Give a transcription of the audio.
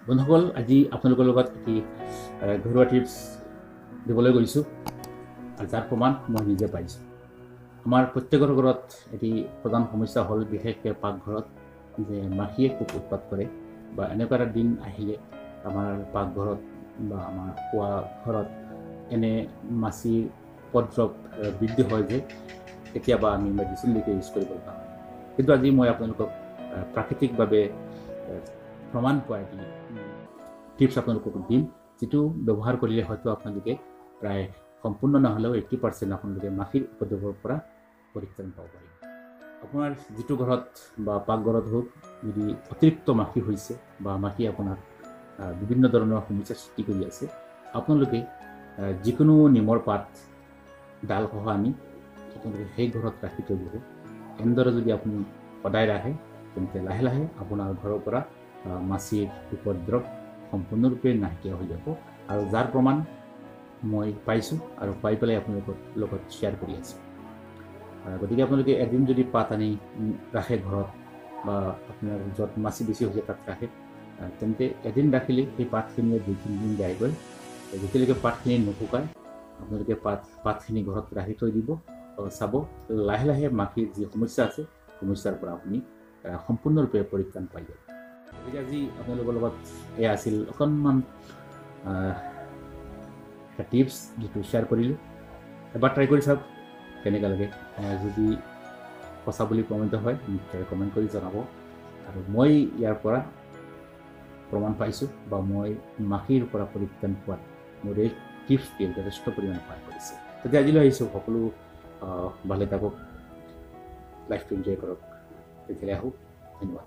বন্ধুসকল, আজি আপোনালোকৰ লগত এটি ঘৰুৱা টিপছ দিবলৈ গৈছোঁ আৰু যাৰ প্ৰমাণ মই নিজে পাইছোঁ। আমাৰ প্ৰত্যেকৰ ঘৰত এটি প্ৰধান সমস্যা হ'ল, বিশেষকৈ পাকঘৰত যে মাখিয়ে খুব উৎপাত কৰে বা এনেকুৱা এটা দিন আহিলে আমাৰ পাকঘৰত বা আমাৰ খোৱা ঘৰত এনে মাছিৰ উপদ্ৰৱ বৃদ্ধি হয় যে কেতিয়াবা আমি মেডিচিনলৈকে ইউজ কৰিব লগা হয়। কিন্তু আজি মই আপোনালোকক প্ৰাকৃতিকভাৱে প্ৰমাণ পোৱা এটি টিপছ আপোনালোকক দিম, যিটো ব্যৱহাৰ কৰিলে হয়তো আপোনালোকে প্ৰায় সম্পূৰ্ণ নহ'লেও 80% আপোনালোকে মাখিৰ উপদ্ৰৱৰ পৰা পৰিত্ৰাণ পাব পাৰিব। আপোনাৰ যিটো ঘৰত বা পাকঘৰত হওক যদি অতিৰিক্ত মাখি হৈছে বা মাখি আপোনাৰ বিভিন্ন ধৰণৰ সমস্যাৰ সৃষ্টি কৰি আছে, আপোনালোকে যিকোনো নিমৰ পাত ডালসহ আনি আপোনালোকে সেই ঘৰত ৰাখি থৈ দিব। এনেদৰে যদি আপুনি সদায় ৰাখে, তেন্তে লাহে লাহে আপোনাৰ ঘৰৰ পৰা মাছিৰ উপদ্ৰৱ সম্পূৰ্ণৰূপে নাইকিয়া হৈ যাব। আৰু যাৰ প্ৰমাণ মই পাইছোঁ আৰু পাই পেলাই আপোনালোকৰ লগত শ্বেয়াৰ কৰি আছোঁ। গতিকে আপোনালোকে এদিন যদি পাত আনি ৰাখে ঘৰত বা আপোনাৰ য'ত মাছি বেছি হৈছে তাত ৰাখে, তেন্তে এদিন ৰাখিলে সেই পাতখিনিয়ে 2-3 দিন যায়গৈ। যেতিয়ালৈকে পাতখিনি নুশুকায় আপোনালোকে পাতখিনি ঘৰত ৰাখি থৈ দিব, চাব লাহে লাহে মাখিৰ যি সমস্যা আছে সমস্যাৰ পৰা আপুনি সম্পূৰ্ণৰূপে পৰিত্ৰাণ পাই যাব। গতিকে আজি আপোনালোকৰ লগত এয়া আছিল অকণমান এটা টিপছ যিটো শ্বেয়াৰ কৰিলোঁ। এবাৰ ট্ৰাই কৰি চাওক কেনেকুৱা লাগে। যদি সঁচা বুলি প্ৰমাণিত হয় নিশ্চয় কমেণ্ট কৰি জনাব। আৰু মই ইয়াৰ পৰা প্ৰমাণ পাইছোঁ বা মই মাখিৰ পৰা পৰিত্ৰাণ পোৱাত মোৰ এই টিপছটোৱে যথেষ্ট পৰিমাণে সহায় কৰিছে। তেতিয়া আজিলৈ আহিছোঁ, সকলো ভালে থাকক, লাইফটো এনজয় কৰক। তেতিয়াহ'লে আহোঁ, ধন্যবাদ।